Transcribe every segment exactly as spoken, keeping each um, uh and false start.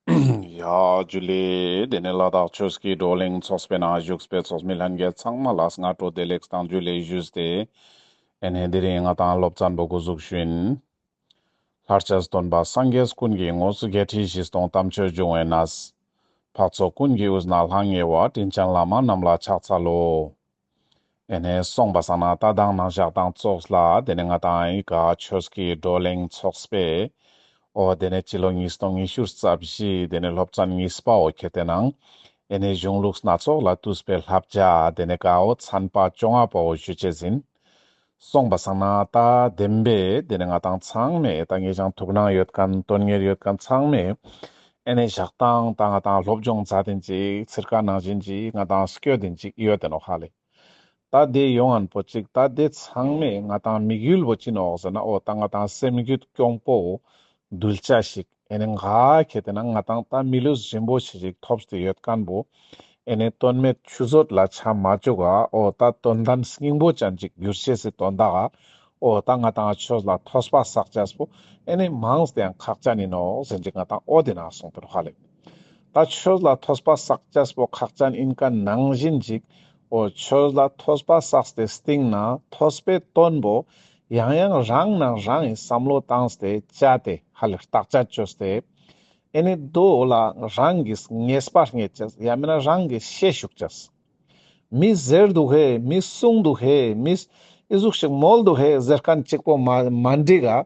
ཡ་ཇུ་ལེ། དེ་ནས་ལ་དྭགས་ཆོས་ཀྱི་བགྲོ་གླེང་ཚོགས་པའི་ནང་བཞུགས་པའི་ཚོགས་མི་ལྷན་རྒྱས་ཚང་མ་ལ་སྔ་དྲོ་བདེ་ལེགས་དང་ཇུ་ལེ་ཞུས་ཏེ། ཨེ་ནས་དེ་རིང་ང་ཏང་སློབ་ཚན་པོ་འགོ་འཛུགས་ཞུ་ཡིན། ལྷར་བཅས་སྟོན་པ་སངས་རྒྱས་ཀུན་གྱི་དངོས། བརྒྱད་ཁྲི་བཞི་སྟོང་དམ་ཆོས་འབྱུང་བའི་གནས། འཕགས་ཚོགས་ཀུན་གྱི་དབུས་ན་ལྷང་ངེ་བ། དྲིན་ཅན་བླ་མ་རྣམས་ལ་ཕྱག་འཚལ་ལོ། ཨེ་ནས་སོང་པ་སང་ན་ད་དང་ནང་ཞག་དང་ཙོགས་ལ་དེ་ནས་ང་ཏང་ཨི་ཀ་ཆོས་ཀྱི་བགྲོ་གླེང་ཚོགས་པའི་འོ་དེ་ནས་སྤྱི་ལོ་ཉིས་སྟོང་ཉི་ཤུ་རྩ་བཞི་དེ་ནས་སློབ་ཚན་གཉིས་པའོ་ཁྱེར་ཏེ་ནང་ཨེ་ནས་གཞུང་ལུགས་སྣ་ཚོགས་ལས་བཏུས་པའི་བསླབ་བྱ་དེ་ནས་ཀའོ་ཚན་པ་བཅོ་ལྔ་པའོ་ཞུ་ཅེས་ཡིན། སོང་པ་སང་ན་ད་བདེན་པའི་དེ་ནས་ང་ཏང་ཚང་མས་ད་ངེད་ཅག་ཐུགས་སྣང་ཡོད་མཁན་དོན་གཉེར་ཡོད་མཁན་ཚང་མས་ཨེ་ནས་ཞག་དང་ད་ང་ཏང་སློབ་སྦྱོང་མཛད་དེན་ཅིག་ཚིར་ཀ་ནང་བཞིན་ཅིག་ང་ཏང་སྐྱོད་དེན་ཅིག་ཡོད་དེ་ནོག་ཧ་ལེ། ད་དེ་ཡོང་ངན་པོ་ཅིག་ད་དེ་ཚང་མས་ང་ཏང་དམིགས་ཡུལ་བོ་ཅི་ནོག་ཟེར་ན་འོ་ད་ང་ཏང་སེམས་རྒྱུད་གྱོང་པོ་འདུལ་བྱ་ཞིག་ཨེ་ནས་ང་ཁྱེར་ཏེ་ན་ང་ཏང་ད་མི་ལུས་རིན་པོ་ཆེ་ཞིག་ཐོབ་སྟེ་ཡོད་མཁན་པོ་ཨེ་ནས་དོན་མེད་ཆུད་ཟོས་ལ་ཆ་མ་བཅུག་ག་འོ་ད་དོན་ལྡན་སྙིང་པོ་ཅན་ཅིག་འགྱུར་ཤེས་སི་དོན་དག་ག་འོ་ད་ང་ཏང་ཆོས་ལ་ཐོས་པ་བསགས་བྱས་པོ་ཨེ་ནས་མངས་ཏེ་ཡང་ཁག་ཅན་ཡིན་ནོག་ཟེར་ཅིག་ང་ཏང་འོ་དེ་ན་གསུངས་ཏེ་ནོག་ཧ་ལེ། ད་ཆོས་ལ་ཐོས་པ་བསགས་བྱས་པོ་ཁག་ཅན་ཡིན་མཁན་ནང་བཞིན་ཅིག་འོ་ཆོས་ལ་ཐོས་པ་བསགས་ཏེ་སྟིང་ན་ཐོས་པའི་དོན་པོ་ཡང་ཡང་རང་ནང་རང་གི་བསམ་བློ་བཏང་སྟེ་བཅའ་སྟེ་ཧ་ལེ་བརྟག་དཔྱད་བཅོས་ཏེ་ཨེ་ནི་དོ་ལ་རང་གིས་ངེས་པ་རྙེད་ཅེས་ཡང་མིན་ན་རང་གིས་ཤེས་ཅུག་ཅེས། མི་ཟེར་འདུག་ཧེ་མི་གསུངས་འདུག་ཧེ་མི་ཨི་ཟུག་ཞིག་མོལ་འདུག་ཧེ་ཟེར་མཁན་གཅིག་པོ་མ་མ་འགྲིག་ག་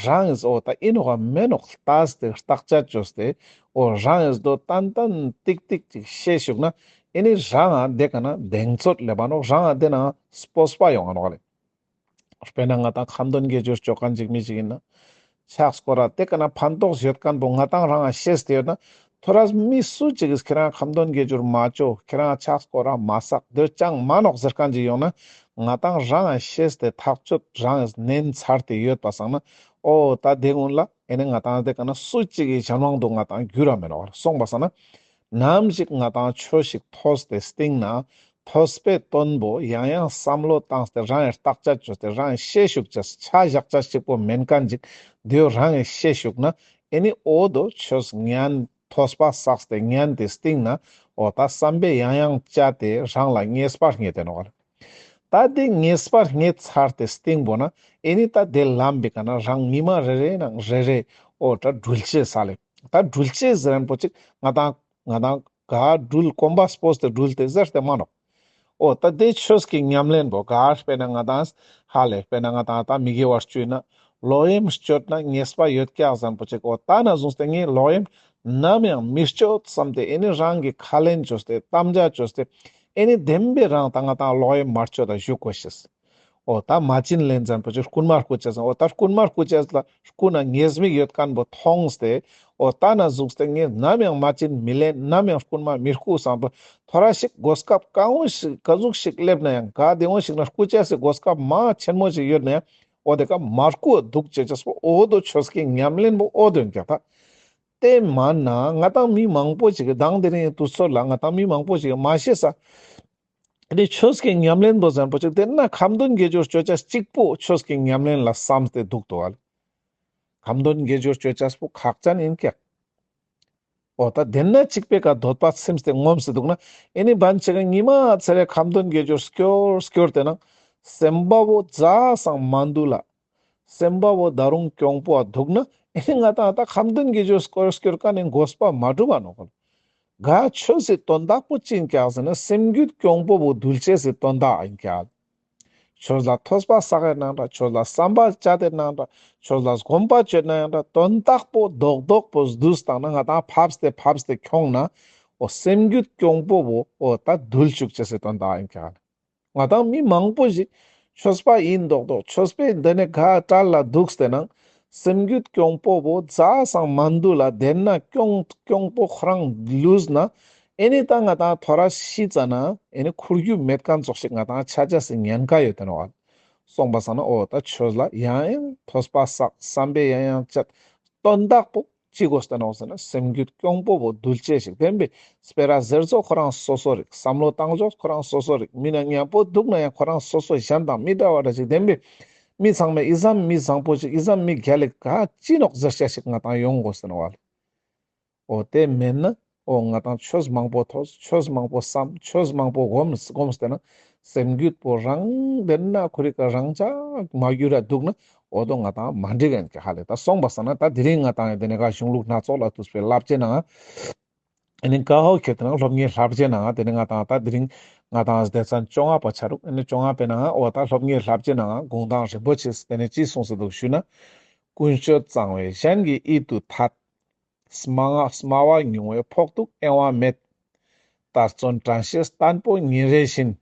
རང་གིས་འོ་ད་ཨིན་ནོག་ག་མེན་ནོག་ལྟས་ཏེ་བརྟག་དཔྱད་བཅོས་ཏེ་འོ་རང་གིས་དོ་ཏན་ཏན་ཏིག་ཏིག་ཅིག་ཤེས་ཅུག་ན་ཨེ་ནི་རང་ང་དེ་ཀ་ན་གདེང་ཚོད་སླེབ་བ་ནོག་རང་ང་དེ་ན་སྤོབས་པ་ཡོང་ང་ནོག་ལེ། དཔེར་ན་ང་ཏང་ཁ་འདོན་དགེ་སྦྱོར་བཅོ་མཁན་ཅིག་མི་ཞིག་ཡིན་ན། ཕྱག་སྐོར་ར་དེ་ཀ་ན་ཕན་ཐོགས་ཡོད་མཁན་པོ་ང་ཏང་རང་ང་ཤེས་ཏེ་ཡོད་ན། ཐོ་རས་མི་སུ་ཅིག་གིས་ཁྱེ་རང་ཁ་འདོན་དགེ་སྦྱོར་མ་བཅོ་ཁྱེ་རང་ཕྱག་སྐོར་ར་མ་བསགས་དེ་ཅང་མ་ནོག་ཟེར་མཁན་ཅིག་ཡོང་ན། ང་ཏང་རང་ང་ཤེས་ཏེ་ཐག་ཆོད་རང་ངིས་ནན་ཚར་ཏེ་ཡོད་པ་སང་ན། འོ་ད་དེ་གུན་ལ་ཨེ་ནི་ང་ཏང་དེ་ཀ་ན་སུ་ཅིག་གི་གཞན་དབང་དུ་ང་ཏང་འགྱུར་ར་མེད་ནོག་སོང་པ་སང་ན། ནམ་ཞིག་ང་ཏང་ཆོས་ཤིག་ཐོས་ཏེ་སྟིང་ན། ཐོས་པའི་དོན་པོ་ཡང་ཡང་བསམ་བློ་བཏང་སྟེ་རང་ཡང་བརྟག་དཔྱད་བཅོས་ཏེ་རང་ཡང་ཤེས་ཅུག་ཅེས་ཆ་བཞག་ཅེས་གཅིག་པོ་མེན་མཁན་ཅིག་དེའོ་རང་ཡང་ཤེས་ཅུག་ན་ཨེ་ནི་འོ་དོ་ཆོས་ཉན་ཐོས་པ་བསགས་ཏེ་ཉན་ཏེ་སྟིང་ན་འོ་ད་བསམ་པས་ཡང་ཡང་དཔྱད་དེ་རང་ལ་ངེས་པ་རྙེད་དེ་ནོག་ལེ། ད་དེ་ངེས་པ་རྙེད་ཚར་ཏེ་སྟིང་པོ་ན་ཨེ་ནི་ད་དེ་ལམ་པའི་ཀ་ན་རང་ཉི་མ་རེ་རེ་ནང་རེ་རེ་འོ་ད་འགྲུལ་ཅེས་ལེ། ད་འགྲུལ་ཅེས་ཟེར་མཁན་པོ་ཅིག་ང་ཏང་ང་ཏང་ག་འགྲུལ་གོམ་པ་སྤོས་ཏེ་འགྲུལ་ཏེ་ཟེར་ཏེ་མ་ནོག་འོ་ད་དེ་ཆོས་ཀྱི་ཉམས་ལེན་པོ་ག་དཔེར་ན་ང་ཏང་ཧ་ལེ་དཔེར་ན་ང་ཏང་ད་མི་དགེ་བ་བཅུ་ཡིན་ན་ལོག་གཡེམ་སྤྱོད་ན་ཉེས་པ་ཡོད་ཀྱག་ཟེར་མཁན་པོ་ཅིག་འོ་ད་ན་བཟུང་སྟེ་ངས་ལོག་གཡེམ་ནམ་ཡང་མི་སྤྱོད་བསམ་སྟེ་ཨེ་ནི་རང་གི་ཁས་ལེན་བཅོས་ཏེ་དམ་བཅའ་བཅོས་ཏེ་ཨེ་ནི་བདེན་པའི་རང་ད་ང་ཏང་ལོག་གཡེམ་མ་སྤྱོད་ད་བཞུགས་དགོས་ཤེས། འོ་ད་མ་བྱིན་ལེན་ཟེར་མཁན་པོ་ཅིག་རྐུན་མ་རྐུ་ཅེས་ཟེར་འོ་ད་རྐུན་མ་རྐུ་ཅེས་ལ་རྐུ་ན་ཉེས་དམིགས་ཡོད་མཁན་པོ་མཐོང་སྟེ་འོ་ད་ན་བཟུང་སྟེ་ངས་ནམ་ཡང་མ་བྱིན་མི་ལེན་ནམ་ཡང་རྐུན་མ་མི་རྐུ་བསམ་པོ་ཐོ་རས་ཤིག་གོ་སྐབས་གང་བོ་ཞིག་ག་ཟུག་ཞིག་སླེབས་ན་ཡང་ག་དེ་བོ་ཞིག་ན་རྐུ་ཅེས་སི་གོ་སྐབས་མ་ཆེན་མོ་ཞིག་ཡོད་ན་ཡང་འོ་དེ་ཀ་མ་རྐུ་འདུག་ཅེས་ཅེས་པོ་འོ་དོ་ཆོས་ཀྱི་ཉམས་ལེན་པོ་འོ་དོ་ཡིན་ཀྱག་ད། དེ་མ་ན་ང་ཏང་མི་མང་པོ་ཞིག་གི་དང་དེ་རིང་དུས་ཚོད་ལ་ང་ཏང་མི་མང་པོ་ཞིག་གི་མ་ཤེས་ས། དེ་ཆོས་ཀྱི་ཉམས་ལེན་པོ་ཟེར་མཁན་པོ་ཅིག་དེ་ན་ཁ་འདོན་དགེ་སྦྱོར་བཅོ་བྱ་གཅིག་པོ་ཆོས་ཀྱི་ཉམས་ལེན་ལ་བསམ་སྟེ་འདུག་ཏོ་ཨ་ལེ། ཁ་འདོན་དགེ་སྦྱོར་བཅོ་བྱ་པོ་ཁག་ཅན་ཡིན་ཀྱག་འོ་ད་དེ་ན་གཅིག་པའི་ཀ་འདོད་པ་ཚིམས་ཏེ་ངོམས་སེ་འདུག་ན་ཨེ་ནི་བན་ཆེ་ག་ཉི་མ་ཚེ་རེ་ཁ་འདོན་དགེ་སྦྱོར་སྐྱོར་སྐྱོར་ཏེ་ན་སེམས་པ་བོ་ཛ་སང་མ་འདུལ་ལ། སེམས་པ་བོ་ད་རུང་གྱོང་པོ་འ་འདུག་ན་ཨེ་ནི་ང་ཏང་ད་ཁ་འདོན་དགེ་སྦྱོར་སྐྱོར་སྐྱོར་མཁན་ནི་དགོས་པ་མ་གྲུབ་པ་ནོག་ག་ཆོས་སི་དོན་དག་པོ་ཅི་ཡིན་ཀྱག་ཟེར་ན་སེམས་རྒྱུད་གྱོང་པོ་བོ་འདུལ་ཅེས་སི་དོན་དག་ཡིན་ཀྱག་ཆོས་ལ་ཐོས་པ་བསགས་ཡིན་ནང་འདྲ། ཆོས་ལ་བསམ་པ་བཅད་དེ་ནང་འདྲ། ཆོས་ལ་སྒོམ་པ་བཅོས་ན་ཡང་འདྲ། དོན་དག་པོ་རྡོག་རྡོག་པོ་བསྡུས་བཏང་ན་ང་ཏང་ཕབས་ཏེ་ཕབས་ཏེ་ཁྱོང་ན་འོ་སེམས་རྒྱུད་གྱོང་པོ་བོ་འོ་ད་འདུལ་བཅུག་ཅེས་སི་དོན་དག་ཡིན་ཀྱག་ང་ཏང་མི་མང་པོ་ཞིག་ཆོས་པ་ཡིན་མདོག་མདོག་ཆོས་པའི་འདི་ནས་ག་གྲལ་ལ་འདུག་སྟེ་ནང་སེམས་རྒྱུད་གྱོང་པོ་བོ་ཛ་སང་མ་འདུལ་ལ་དེ་ན་གྱོང་གྱོང་པོ་ཁོ་རང་ལུས་ན་ཨེ་ནི་ད་ང་ཏང་ཐོ་རས་ཤི་ཙ་ན་ཨེ་ནི་ཁུར་རྒྱུ་མེད་མཁན་ཙོགས་ཤིག་ང་ཏང་ཆ་ཅེས་སི་ཉེན་ཁ་ཡོད་དེ་ནོག་སོང་པ་སང་ན་འོ་ད་ཆོས་ལ་ཡང་ཡང་ཐོས་པ་བསགས་བསམ་པས་ཡང་ཡང་དཔྱད་དོན་དག་པོ་ཅི་དགོས་ཏེ་ནོག་ཟེར་ན་སེམས་རྒྱུད་གྱོང་པོ་བོ་འདུལ་ཅེས་ཤིག་བདེན་པའི་སྤེ་ར་ཟེར་ཚོགས་ཁོ་རང་སོ་སོ་རིག་བསམ་བློ་བཏང་ཕྱོགས་ཁོ་རང་སོ་སོ་རིག་མི་ན་མཉམ་པོ་འདུག་ན་ཡང་ཁོ་རང་སོ་སོ་གཞན་དང་མི་འདྲ་བ་འདྲ་ཞིག་བདེན་པའི་མི་ཚང་མས་ཨི་ཙམ་མི་བཟང་པོ་ཞིག་ཨི་ཙམ་མི་རྒྱལ་ལེགས་ག་ཅི་ནོག་ཟེར་ཅེས་ཤིག་ང་ཏང་ཡོང་དགོས་ཏེ་ནོག་བ་ལེ། འོ་དེ་མེད་ན་འོ་ང་ཏང་ཆོས་མང་པོ་ཐོས། ཆོས་མང་པོ་བསམ། ཆོས་མང་པོ་སྒོམ་སྒོམ་སྟེ་ན་སེམས་རྒྱུད་པོ་རང་དེ་ན་ཁོ་རི་ཀ་རང་ཅག་མ་གྱུར་ར་འདུག་ན་འོ་དོ་ང་ཏང་མ་འགྲིག་ཡིན་ཀྱག་ཧ་ལེ། ད་སོང་པ་སང་ན་ད་དེ་རིང་ང་ཏང་དེ་ནས་ག་གཞུང་ལུགས་སྣ་ཚོགས་ལ་ཐུག་པའི་བསླབ་བྱའི་ནང་ཨ་ནི་ཀ་ཧོ་ཁྱེད་དེ་ན་སློབ་གཉེར་བསླབ་བྱའི་ནང་དེ་ནས་ང་ཏང་ད་དེ་རིང་ང་ཏང་སྡེ་ཚན་བཅོ་ལྔ་པ་ཆ་རུག་ཨ་ནི་བཅོ་ལྔ་པའི་ནང་འོ་ད་སློབ་གཉེར་བསླབ་བྱའི་ནང་གུང་ཐང་རིན་པོ་ཆེས་དེ་ནས་ཅི་གསུངས་སེ་འདུག་ཞུས་ན། ཀུན་སྤྱོད་གཙང་བས་གཞན་གྱི་ཡིད་དུ་འཐད། སྨྲ་སྨྲ་བ་ཉུང་བས་ཕོག་ཐུག་གཡེང་བ་མེད། དད་བརྩོན་དྲན་ཤེས་བརྟན་པོ་ཉིན་རེ་བཞིན།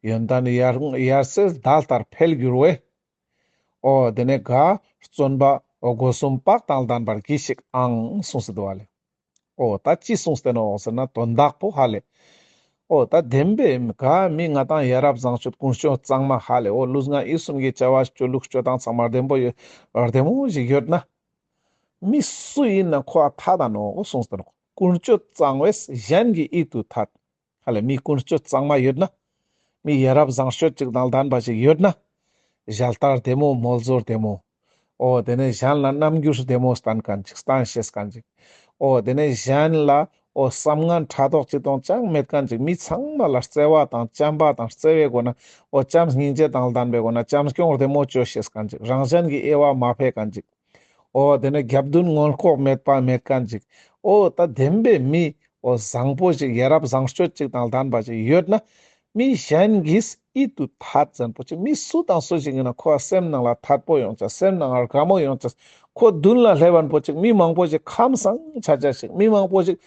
ཡོན་ཏན་ཡར་ཡར་ཚེས་ཟླ་ལྟར་འཕེལ་འགྱུར་བས། འོ་དེ་ནས་ག་བརྩོན་པ་འོ་སྒོ་གསུམ་བག་དང་ལྡན་པར་གྱིས་ཤིག་ཨང་གསུངས་སེ་འདུག་པ་ལེ། འོ་ད་ཅི་གསུངས་ཏེ་ནོག་ཟེར་ན་དོན་དག་པོ་ཧ་ལེ། འོ་ད་བདེན་པའི་ག་མི་ང་ཏང་ཡ་རབས་བཟང་སྤྱོད་ཀུན་སྤྱོད་གཙང་མ་ཧ་ལེ། འོ་ལུས་ངག་ཡིད་གསུམ་གྱི་བྱ་བ་སྤྱོད་ལུགས་སྤྱོད་སྟངས་ཚང་མ་བདེན་པོ་ཡོད་བདེ་མོ་ཞིག་ཡོད་ན། མི་སུ་ཡིན་ན་ཁོ་ཨ་ཐད་ད་ནོག་གསུངས་ཏེ་ནོག་ཀུན་སྤྱོད་གཙང་བས་གཞན་གྱི་ཡིད་དུ་འཐད། ཧ་ལེ་མི་ཀུན་སྤྱོད་གཙང་མ་ཡོད་ན། མི་ཡ་རབས་བཟང་སྤྱོད་ཅིག་དང་ལྡན་པ་ཞིག་ཡོད་ན། ཞལ་ལྟ་བདེ་མོ་མོལ་བཟོ་བདེ་མོ། འོ་དེ་ནས་གཞན་ལ་རྣམ་འགྱུར་བདེ་མོ་སྟན་མཁན་ཅིག་སྟན་ཤེས་མཁན་ཅིག་འོ་དེ་ནས་གཞན་ལ་འོ་བསམ་ངན་ཕྲག་དོག་ཅི་དང་ཅང་མེད་མཁན་ཅིག་མི་ཚང་མ་ལ་བརྩེ་བ་དང་བྱམས་པ་དང་བརྩེ་བའི་སྒོ་ན་འོ་བྱམས་སྙིང་རྗེ་དང་ལྡན་པའི་སྒོ་ན་བྱམས་སྐྱོང་བདེ་མོ་བཅོ་ཤེས་མཁན་ཅིག་རང་གཞན་གྱི་དབྱེ་བ་མ་ཕེ་མཁན་ཅིག་འོ་དེ་ནས་རྒྱབ་མདུན་མངོན་ལྐོག་མེད་པ་མེད་མཁན་ཅིག་འོ་ད་བདེན་པའི་མི་འོ་བཟང་པོ་ཅིག་ཡ་རབས་བཟང་སྤྱོད་ཅིག་དང་ལྡན་པ་ཅིག་ཡོད་ན། མི་གཞན་གྱིས་ཡིད་དུ་འཐད་ཟེར་མཁན་པོ་ཅིག་མི་སུ་དང་སུ་ཞིག་ཡིན་ན་ཁོ་སེམས་ནང་ལ་འཐད་པོ་ཡོང་ཆ། སེམས་ནང་ལ་དགའ་མོ་ཡོང་ཆ། ཁོ་མདུན་ལ་སླེབས་པ་པོ་ཅིག་མི་མང་པོ་ཅིག་ཁམས་བཟང་ཆ་ཆ་ཞིག་མི་མང་པོ་ཅིག་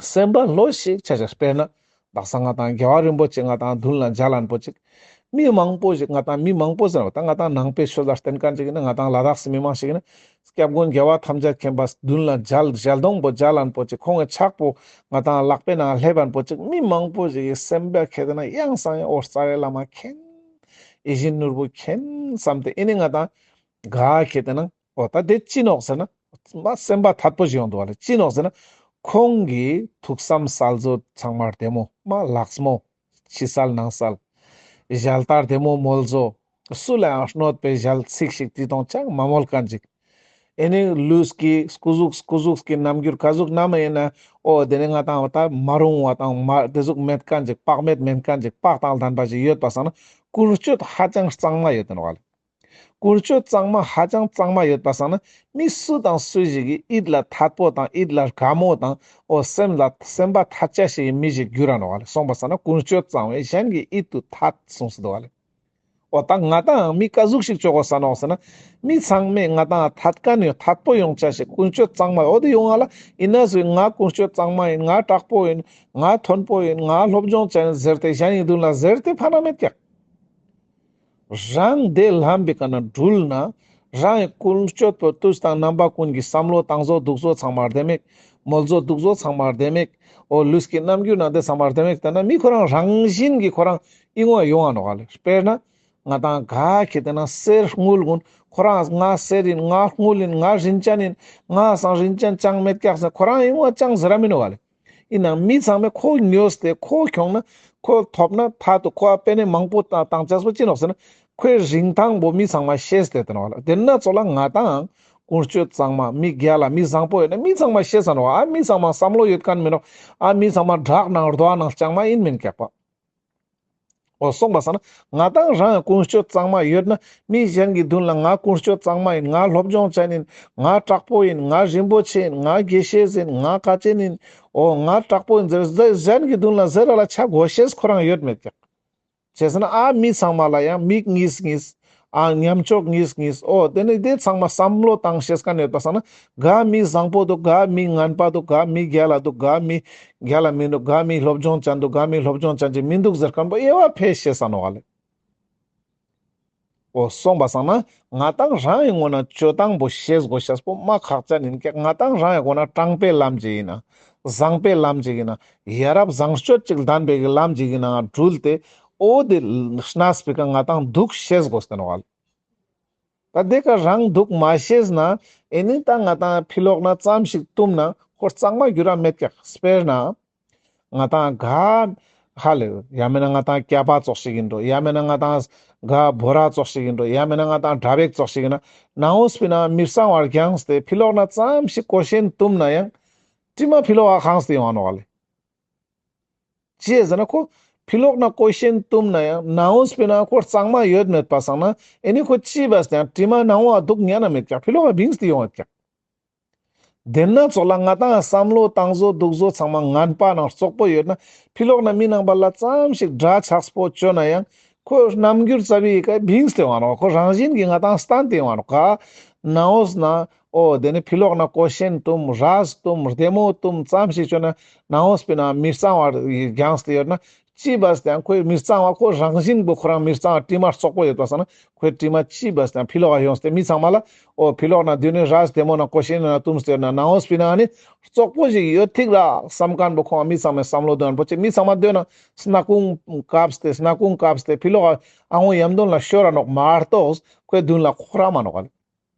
སེམས་པ་ལྷོད་ཞིག་ཆ་ཆ། དཔེར་ན་དག་ས་ང་ཏང་རྒྱལ་བ་རིན་པོ་ཆེ་ང་ཏང་མདུན་ལ་མཇལ་ལན་པོ་ཅིག་མི་མང་པོ་ཞིག་ང་ཏང་མི་མང་པོ་ཟེར་བ་ད་ང་ཏང་ནང་པའི་ཆོས་ལ་བརྟེན་མཁན་ཅིག་ཡིན་ན་ང་ཏང་ལ་དྭགས་སི་མི་མང་ཞིག་ཡིན་ན་སྐྱབས་མགོན་རྒྱལ་བ་ཐམས་ཅད་མཁྱེན་པ་མདུན་ལ་མཇལ་ཞལ་གདོང་པོ་མཇལ་ལན་པོ་ཅིག་ཁོང་གི་ཕྱག་པོ་ང་ཏང་ལག་པའི་ནང་སླེབས་པ་པོ་ཅིག་མི་མང་པོ་ཞིག་གི་སེམས་པ་ཁེ་ཏེ་ན་ཡང་སང་ཡང་འོ་རྩ་བའི་བླ་མ་མཁྱེན། ཡིད་བཞིན་ནོར་བུ་མཁྱེན་བསམ་སྟེ་ཨེ་ནི་ང་ཏང་ག་ཁེ་ཏེ་ན་འོ་ད་དེ་ཅི་ནོག་ཟེར་ན་མ་སེམས་པ་ཐད་པོ་ཞིག་ཡོང་འདུག་བ་ལེ། ཅི་ནོག་ཟེར་ན་ཁོང་གི་ཐུགས་བསམ་གསལ་བཟོ་ཚང་མ་བདེ་མོ་མ་ལགས་མོ། ཕྱི་གསལ་ནང་གསལ། ཞལ་ལྟ་བདེ་མོ་མོལ་བཟོ། སུ་ལའང་གནོད་པའི་ཞལ་ཚིག་ཞིག་ཅི་དང་ཅང་མ་མོལ་མཁན་ཅིག་ཨེ་ནི་ལུས་ཀྱི་སྐུ་གཟུགས་སྐུ་གཟུགས་ཀྱི་རྣམ་འགྱུར་ག་ཟུག་ནམ་ཡིན་ན་འོ་དེ་ནི་ང་ཏང་འོ་ད་མ་རུང་བ་དང་མ་དེ་ཟུག་མེད་མཁན་ཅིག་བག་མེད་མེད་མཁན་ཅིག་བག་དང་ལྡན་པ་ཞིག་ཡོད་པ་སང་ན་ཀུན་སྤྱོད་ཧ་ཅང་གཙང་མ་ཡོད་དེ་ནོག་བ་ལེ། ཀུན་སྤྱོད་གཙང་མ་ཧ་ཅང་གཙང་མ་ཡོད་པ་སང་ན་མི་སུ་དང་སུ་ཞིག་གི་ཡིད་ལ་ཐད་པོ་དང་ཡིད་ལ་དགའ་མོ་དང་འོ་སེམས་ལ་སེམས་པ་ཐད་ཆ་ཞིག་གི་མི་ཞིག་འགྱུར་ར་ནོག་བ་ལེ། སོང་པ་སང་ན་ཀུན་སྤྱོད་གཙང་བས་གཞན་གྱི་ཡིད་དུ་ཐད་གསུངས་སུ་འདུག་བ་ལེ། འོ་ད་ང་ཏང་མི་ཀ་ཟུག་ཞིག་ཆོག་གོ་ས་ནོག་ཟེར་ན། མི་ཚང་མས་ང་ཏང་ཐད་མཁན་ཡོད་ཐད་པོ་ཡོང་ཆ་ཞིག་ཀུན་སྤྱོད་གཙང་མ་འོ་དེ་ཡོང་ང་ལ་ཡིན་ན་སུ་ཡིན་ང་ཀུན་སྤྱོད་གཙང་མ་ཡིན་ང་དྲག་པོ་ཡིན་ང་མཐོན་པོ་ཡིན་ང་སློབ་སྦྱོང་ཅན་ཡིན་ཟེར་ཏེ་གཞན་གྱི་མདུན་ལ་ཟེར་ཏེ་ཕན་ན་མེད་ཀྱག་རང་དེ་ལམ་པའི་ཀ་ན་འགྲུལ་ན་རང་གི་ཀུན་སྤྱོད་པོ་དུས་དང་རྣམ་པ་ཀུན་གྱི་བསམ་བློ་བཏང་བཟོ་འདུག་བཟོ་ཚང་མ་བདེ་མེད། མོལ་བཟོ་འདུག་བཟོ་ཚང་མ་བདེ་མེད། འོ་ལུས་ཀྱི་རྣམ་འགྱུར་ན་དེ་ཚང་མ་བདེ་མེད་ལྟ་ན་མི་ཁོ་རང་རང་བཞིན་གྱི་ཁོ་རང་ཨི་ངོ་ཡོང་ང་ནོག་ལེ། དཔེར་ན་ང་ཏང་ག་ཁེ་ཏེ་ན་གསེར་དངུལ་གུན་ཁོ་རང་ང་གསེར་ཡིན་ང་དངུལ་ཡིན་ང་རིན་ཅན་ཡིན་ང་སང་རིན་ཅན་ཅང་མེད་ཀྱག་ཟེར་ཁོ་རང་ཨི་ངོ་ཅང་ཟེར་ར་མི་ནོག་ལེ། ཡིན་ནའང་མི་ཚང་མས་ཁོ་ཉོས་ཏེ་ཁོ་ཁྱོང་ན་ཁོ་ཐོབ་ན་ཐ་དུ་ཁོ་ཨ་པེ་ནེ་མང་པོ་བཏང་བཏང་ཆགས་པོ་ཅི་ནོག་ཟེར་ན་ཁོའི་རིན་ཐང་པོ་མི་ཚང་མ་ཤེས་ཏེ་དེ་ནོག་ལ། དེ་ན་ཚོ་ལ་ང་ཏང་ཀུན་སྤྱོད་གཙང་མ་མི་རྒྱལ་ལ་མི་བཟང་པོ་ཡོད་ན་མི་ཚང་མ་ཤེས་ས་ནོག་ཨ་མི་ཚང་མ་བསམ་བློ་ཡོད་མཁན་མི་ནོག་ཨ་མི་ཚང་མ་བྲག་ནང་རྡོ་ནང་ལྕང་མ་ཡིན་མིན་ཀྱག་པ། འོ་སོང་པ་སང་ན་ང་ཏང་རང་ཀུན་སྤྱོད་གཙང་མ་ཡོད་ན་མི་གཞན་གྱི་མདུན་ལ་ང་ཀུན་སྤྱོད་གཙང་མ་ཡིན། ང་སློབ་སྦྱོང་ཅན་ཡིན། ང་དྲག་པོ་ཡིན། ང་རིན་པོ་ཆེ་ཡིན། ང་དགེ་བཤེས་ཡིན། ང་ཀ་ཅན་ཡིན། འོ་ང་དྲག་པོ་ཡིན་ཟེར་ཟེར་གཞན་གྱི་མདུན་ལ་ཟེར་ར་ལ་ཆ་དགོས་ཤེས་ཁོ་རང་ཡོད་མེད་ཀྱག་བྱས་ན་ཨ་མི་ཚང་མ་ལ་ཡང་མིག་གཉིས་གཉིས། ཨ་ཉམས་ཆོག་གཉིས་གཉིས། འོ་དེ་ནི་དེ་ཚང་མ་བསམ་བློ་བཏང་ཤེས་མཁན་ཡོད་པ་སང་ན་ག་མི་བཟང་པོ་འདུག་ག་མི་ངན་པ་འདུག་ག་མི་རྒྱལ་ལ་འདུག་ག་མི་རྒྱལ་ལ་མི་འདུག་ག་མི་སློབ་སྦྱོང་ཅན་འདུག་ག་མི་སློབ་སྦྱོང་ཅན་ཅིག་མི་འདུག་ཟེར་མཁན་པོ་དབྱེ་བ་ཕེ་ཤེས་ས་ནོག་ལེ། འོ་སོང་པ་སང་ན་ང་ཏང་རང་གི་ངོ་ན་སྤྱོད་སྟངས་པོ་ཤེས་དགོས་ཤེས་པོ་མ་ཁག་ཅན་ཡིན་ཀྱག་ང་ཏང་རང་གི་ངོ་ན་དྲང་པའི་ལམ་ཅིག་ཡིན་ན་བཟང་པའི་ལམ་ཅིག་ཡིན་ན་ཡ་རབས་བཟང་སྤྱོད་ཅིག་ལྡན་པའི་གི་ལམ་ཅིག་ཡིན་ན་འགྲུལ་ཏེ་འོ་དེ་གནས་པའི་ཀ་ང་ཏང་འདུག་ཤེས་དགོས་ཏེ་ནོག་ལེ། ད་དེ་ཀ་རང་འདུག་མ་ཤེས་ན་ཨེ་ནི་ད་ང་ཏང་ཕི་ལོག་ན་ཙམ་ཞིག་བཏུམ་ན་ཁོ་གཙང་མ་འགྱུར་ར་མེད་ཀྱག་དཔེར་ན་ང་ཏང་ག་ཧ་ལེ་ཡང་མེད་ན་ང་ཏང་སྐྱ་པ་ཙོགས་ཤིག་ཡིན་འགྲོ། ཡང་མེད་ན་ང་ཏང་ག་བོ་ར་ཙོགས་ཤིག་ཡིན་འགྲོ། ཡང་མེད་ན་ང་ཏང་དྲ་བེག་ཙོགས་ཤིག་ཡིན་ན་ནང་འོ་སྤི་ན་མི་གཙང་བར་རྒྱངས་ཏེ་ཕི་ལོག་ན་ཙམ་ཞིག་གོ་ཤེས་བཏུམ་ན་ཡང་ དྲི་མ་ཕི་ལོག་ག་ཁེངས་ཏེ་ཡོང་ང་ནོག་ལེ། ཅི་ཟེར་ན་ཁོ་ཕི་ལོག་ན་ཀོ་ཤན་བཏུམས་ན་ཡང་ནང་འོ་སྤེ་ན་ཁོ་གཙང་མ་ཡོད་མེད་པ་སང་ན་ཨེ་ནི་ཁོ་ཅི་བས་ཀྱང་དྲི་མ་ནང་འོ་འ་དུག་ཉན་ན་མེད་ཀྱག། ཕི་ལོག་ག་བིངས་ཏེ་ཡོང་ཡོད་ཀྱག། དེ་ན་ཙོགས་ལ་ང་ཏང་བསམ་བློ་བཏང་བཟོ་འདུག་བཟོ་ཚང་མ་ངན་པ་ནང་རྩོག་པོ་ཡོད་ན་ཕི་ལོག་ན་མི་ནང་པ་ལ་ཙམ་ཞིག་དགྲ་ཆགས་པོ་བཅོ་ན་ཡང་ཁོ་རྣམ་འགྱུར་རྩ་བའི་ཀ་བིངས་ཏེ་ཡོང་ང་ནོག། ཁོ་རང་བཞིན་གྱི་ང་ཏང་སྟན་ཏེ་ཡོང་ང་ནོག་ག། ནང་འོ་ན་འོ་དེ་ནི་ཕི་ལོག་ན་ཀོ་ཤན་བཏུམས་རས་བཏུམས་རྡེ་མོ་བཏུམས་ཙམ་ཞིག་བཅོ་ན་ནང་འོ་སྤེ་ན་མི་གཙང་བ་རྒྱངས་ཏེ་ཡོད་ན་ཅི་བས་ཀྱང་ཁོའི་མི་གཙང་བ་ཁོ་རང་བཞིན་པོ་ཁོ་རང་མི་གཙང་བ་དྲི་མ་རྩོག་པོ་ཡོད་པ་སང་ན་ཁོའི་དྲི་མ་ཅི་བས་ཀྱང་ཕི་ལོག་ག་ཡོངས་ཏེ་མི་ཚང་མ་ལ་འོ་ཕི་ལོག་ན་དེ་ནི་རས་རྡེ་མོ་ན་ཀོ་ཤན་ན་བཏུམས་ཏེ་ཡོད་ན་ནང་འོ་སྤེ་ན་ནི་རྩོག་པོ་ཞིག་ཡོད་ཐིག་ར་བསམ་མཁན་པོ་ཁོང་མི་ཚང་མས་བསམ་བློ་འདོན་པོ་ཅིག་མི་ཚང་མ་འདོན་ན་སྣ་ཁུང་བཀབས་ཏེ་སྣ་ཁུང་བཀབས་ཏེ་ཕི་ལོག་ག་ཨ་ངོ་ཡམ་དོན་ལ་ཤོར་ར་ནོག་མ་གཏོགས་ཁོའི་མདུན་ལ་ཁོ་ར་མ་ནོག་ག་ལེ།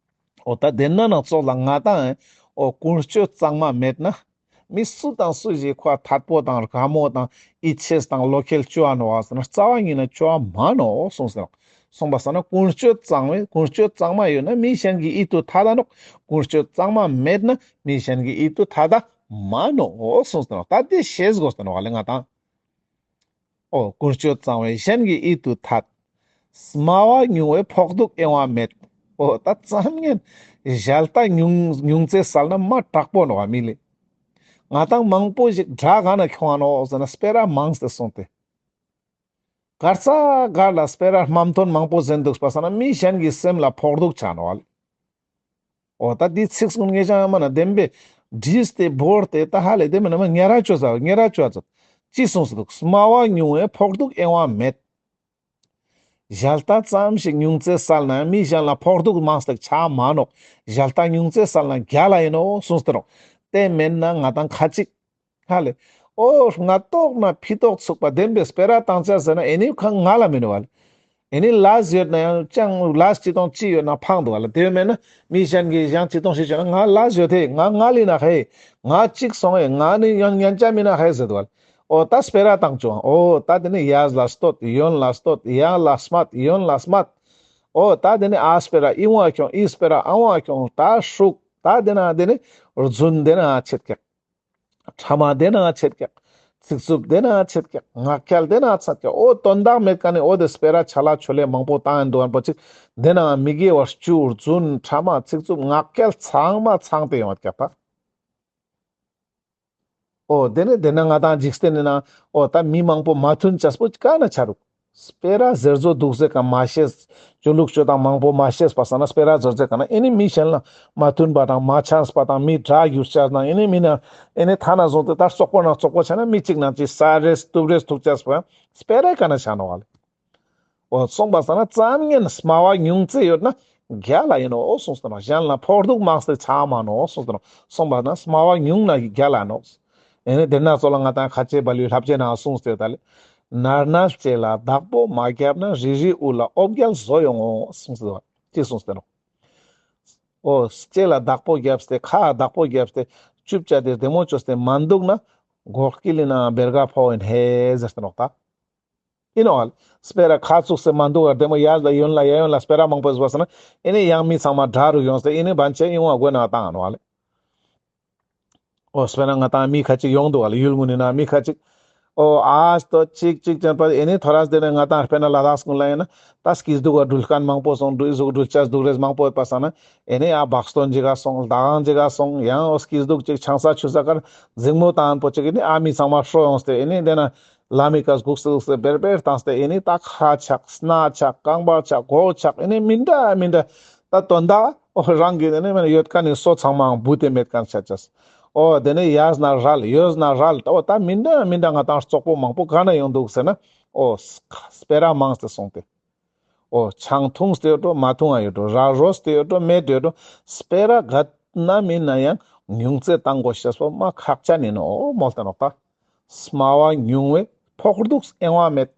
འོ་ད་དེ་ན་ནང་ཙོགས་ལ་ང་ཏང་འོ་ཀུན་སྤྱོད་གཙང་མ་མེད་ན་མི་སུ་དང་སུ་ཞིག་ཁོ་ཐད་པོ་དང་དགའ་མོ་དང་ཡིད་ཆེས་དང་བློ་ཁེལ་བཅོ་འ་ནོག་ཟེར་ན་རྩ་བ་ཉིད་ན་བཅོ་འ་མ་ནོག་གསུངས་ཏེ་ནོག། གསུངས་པ་སང་ན་ཀུན་སྤྱོད་གཙང་བའི་ཀུན་སྤྱོད་གཙང་མ་ཡོད་ན་མི་གཞན་གྱི་ཡིད་དུ་འཐད་ད་ནོག། ཀུན་སྤྱོད་གཙང་མ་མེད་ན་མི་གཞན་གྱི་ཡིད་དུ་འཐད་ད་མ་ནོག་གསུངས་ཏེ་ནོག། ད་དེ་ཤེས་དགོས་ཏེ་ནོག་ལེ་ང་ཏང་། འོ་ཀུན་སྤྱོད་གཙང་བའི་གཞན་གྱི་ཡིད་དུ་འཐད། སྨྲ་བ་ཉུང་བས་ཕོག་ཐུག་གཡེང་བ་མེད། འོ་ད་ཙམ་ཉན་ཞལ་ཏ་ཉུང་ཉུང་ཙེ་སལ་ན་མ་དྲག་པོ་ནོག་མི་ལེ། ང་ཏང་མང་པོ་ཞིག་དགྲ་ག་ན་ཁྱོང་ང་ནོག་ཟེར་ན་སྤེ་ར་མང་སྟེ་སོང་སྟེ། གར་ས་གར་ལ་སྤེ་ར་དམའ་མཐོན་མང་པོ་ཟེར་འདུག་པ་སང་ན་མི་གཞན་གྱི་སེམས་ལ་ཕོག་ཐུག་ཆ་ནོག་ལེ། འོ་ད་འདི་ཚིག་གསུང་ངེ་ཅང་མ་ན་བདེན་པའི་བྲིས་ཏེ་བོར་ཏེ་ད་ཧ་ལེ་བདེན་པའི་ན་མ་ཉེ་ར་བཅོ་ས་ཉེ་ར་བཅོ་ས་ཅི་གསུངས་སུ་འདུག། སྨྲ་བ་ཉུང་བས་ཕོག་ཐུག་གཡེང་བ་མེད། ཞལ་ཏ་ཙམ་ཞིག་ཉུང་ཙེ་སལ་ན་མི་གཞན་ལ་ཕོག་ཐུག་མང་སྟེ་ཆ་མ་ནོག། ཞལ་ཏ་ཉུང་ཙེ་སལ་ན་རྒྱལ་ལ་ཡིན་ནོག་གསུངས་ཏེ་ནོག། དེ་མེད་ན་ང་ཏང་ཁ་ཅིག་ཧ་ལེ། འོ་སྔ་ཏོག་ན་ཕི་ཏོག་ཚུགས་པ་བདེན་པའི་སྤེ་ར་བཏང་ཆ་ཟེར་ན་ཨེ་ནི་ཁ་ང་ལ་མི་ནུག་བ་ལེ། ཨེ་ནི་ལས་ཡོད་ན་ཡང་ཅང་ལས་ཅི་དང་ཅི་ཡོད་ན་ཕངས་འདུག་བ་ལེ། དེ་མེད་ན་མི་གཞན་གྱིས་ཡང་ཅི་དང་ཅི་བྱས་ན་ང་ལས་ཡོད་དེ་ང་ང་ལི་ན་ཧེ་ང་གཅིག་སོང་ཨེ་ང་ནི་ཡང་ཉན་ཆ་མི་ན་ཧེ་ཟེར་འདུག་བ་ལེ། འོ་ད་སྤེ་ར་བཏང་བྱུང་། འོ་ད་དེ་ནི་ཡས་ལ་བསྟོད་ཡོན་ལ་བསྟོད་ཡང་ལ་སྨད་ཡོན་ལ་སྨད། འོ་ད་དེ་ནི་ཨ་སྤེ་ར་ཨི་བ་ཁྱོང་ཨི་སྤེ་ར་ཨ་བ་ཁྱོང་ད་ཧྲུག་ད་དེ་ན་དེ་ནི་རྫུན་དེ་ན་ཆེད་ཀྱག། ཕྲ་མ་དེ་ན་ཆེད་ཀྱག། ཚིག་རྩུབ་དེ་ན་ཆེད་ཀྱག། ངག་འཁྱལ་དེ་ན་ཆེད་ཀྱག། འོ་དོན་དག་མེད་ཀ་ནི་འོ་དེ་སྤེ་ར་ཆ་ལ་ཆོ་ལེ་མང་པོ་བཏང་ཡིན་འདུག་ཨན་པོ་ཅིག་དེ་ན་མི་དགེ་བ་བཅུ་རྫུན་ཕྲ་མ་ཚིག་རྩུབ་ངག་འཁྱལ་ཚང་མ་ཚང་སྟེ་ཡོང་བ་ཀྱག་ད། འོ་དེ་ནི་དེ་ན་ང་ཏང་འཇིག་རྟེན་ནི་ན་འོ་ད་མི་མང་པོ་མ་མཐུན་ཅེས་པོ་ག་ན་ཆ་རུག། སྤེ་ར་ཟེར་ཟོ་འདུག་ཟེར་ཀ་མ་ཤེས། ཅོ་ལུགས་ཅོ་དང་མང་པོ་མ་ཤེས་པ་སང་ན་སྤེ་ར་ཟེར་ཟེར་ཀ་ན་ཨེ་ནི་མི་གཞན་ལ་མ་མཐུན་པ་དང་མ་ཆགས་པ་དང་མི་དགྲ་གྱུར་ཆ་ན་ཨེ་ནི་མི་ན་ཨེ་ནི་ཐ་ན་བཟུང་སྟེ་ད་རྩོག་པོ་ན་རྩོག་པོ་ཆ་ན་མི་གཅིག་ན་གཅིག་ས་རེས་སྟུབ་རེས་ཐུག་ཆ་སྤེ་ར་ག་ན་ཆ་ནོག་བ་ལེ། འོ་གསུངས་པ་སང་ན་ཙམ་ངན་སྨྲ་བ་ཉུང་ཙེ་ཡོད་ན་རྒྱལ་ལ་ཡིན་ནོག་གསུངས་ཏེ་ནོག། གཞན་ལ་ཕོག་ཐུག་མང་སྟེ་ཆ་མ་ནོག་གསུངས་ཏེ་ནོག། གསུངས་པ་ན་སྨྲ་བ་ཉུང་ན་རྒྱལ་ལ་ནོག། ཨེ་ནི་དེ་ན་ཙོགས་ལ་ང་ཏང་ཁ་ཆེ་བ་ལུའི་ལྷབ་ཆེ་ན་གསུངས་ཏེ་ད་ལེ། ནར་ནར་ལྕེ་ལ་བདག་པོ་མ་བརྒྱབ་ན་རི་རི་འུ་ལ་འོ་བརྒྱལ་བཟོ་ཡོང་ངོ་གསུངས་ཏེ་ནོག། ཅི་གསུངས་ཏེ་ནོག། འོ་ལྕེ་ལ་བདག་པོ་བརྒྱབ་སྟེ་ཁ་བདག་པོ་བརྒྱབ་སྟེ་ཅུབ་ཅ་དེ་བདེ་མོ་ཅོས་ཏེ་མ་འདུག་ན་གོག་ཀི་ལི་ན་བེར་ག་ཕོ་ཡིན་ཧེ་ཟེར་ཏེ་ནོག་ད། ཨིན་ནོག་ལེ། སྤེ་ར་ཁ་ཚུགས་སེ་མ་འདུག་ག་བདེ་མོ་ཡར་ལ་ཡོན་ལ་ཡ་ཡོན་ལ་སྤེ་ར་མང་པོ་ཟེར་བ་སང་ན་ཨེ་ནི་ཡང་མི་ཚང་མ་དགྲ་རུ་ཡོང་སྟེ་ཨེ་ནི་བན་ཆེ་ཡོང་བ་དགོས་ན་བཏང་ནོག་ལེ། འོ་སྤེ་ར་ང་ཏང་མི་ཁ་ཅིག་ཡོང་འདུག་ག་ལེ་ཡུལ་ངུ་ནི་ན་མི་ཁ་ཅིག། འོ་ཨ་སྟོད་ཅིག་ཅིག་ཅན་པ་ཨེ་ནི་ཐོ་རས་དེ་ནས་ང་ཏང་སྤེར་ན་ལ་དྭགས་ཀུན་ལ་ཡིན་ན་ད་སྐྱིད་སྡུག་ག་འགྲུལ་མཁན་མང་པོ་སོང་འགྲུལ་ཟུག་འགྲུལ་ཆ་སྡུག་རེས་མང་པོ་ཡོད་པ་སང་ན་ཨེ་ནི་ཨ་བག་སྟོན་ཅིག་ག་སོང་ལྡ་གང་ཅིག་ག་སོང་ཡང་འོ་སྐྱིད་སྡུག་ཅིག་ཆང་ས་ཆུ་ས་ཀར་འཛིང་མོ་བཏང་པོ་ཅིག་ཨེ་ནི་ཨ་མི་ཚང་མ་ཧྲོ་ཡོང་སྟེ་ཨེ་ནི་དེ་ན། ལ་མི་ཀ་སྒུག་སེ་སྒུག་སེ་བེར་བེར་བཏང་སྟེ་ཨེ་ནི་ད་ཁ་ཆག་སྣ་ཆག་རྐང་པ་ཆག་མགོ་ཆག་ཨེ་ནི་མི་འདྲ་མི་འདྲ་ད་དོན་དག་འོ་རང་གི་ཨེ་ནི་མེད་ན་ཡོད་མཁན་ནི་སོ་ཚང་མའང་བུ་དེ་མེད་མཁན་ཆ་ཅེས། འོ་དེ་ནི་ཡས་ན་རལ་ཡོད་ན་རལ་འོ་ད་མི་འདྲ་མི་འདྲ་ང་ཏང་རྩོག་པོ་མང་པོ་ག་ན་ཡོང་འདུག་ཟེར་ན་འོ་སྤེ་ར་མང་སྟེ་སོང་སྟེ། འོ་ཆང་འཐུངས་ཏེ་ཡོད་འགྲོ་མ་འཐུང་ང་ཡོད་འགྲོ་ར་རོས་ཏེ་ཡོད་འགྲོ་མེད་ཡོད་འགྲོ་སྤེ་ར་ག་ན་མིན་ན་ཡང་ཉུང་ཙེ་བཏང་དགོས་ཤེས་པོ་མ་ཁག་ཅན་ཡིན་ནོག་མོལ་ཏེ་ནོག་ད། སྨྲ་བ་ཉུང་བས་ཕོག་ཐུག་གཡེང་བ་མེད།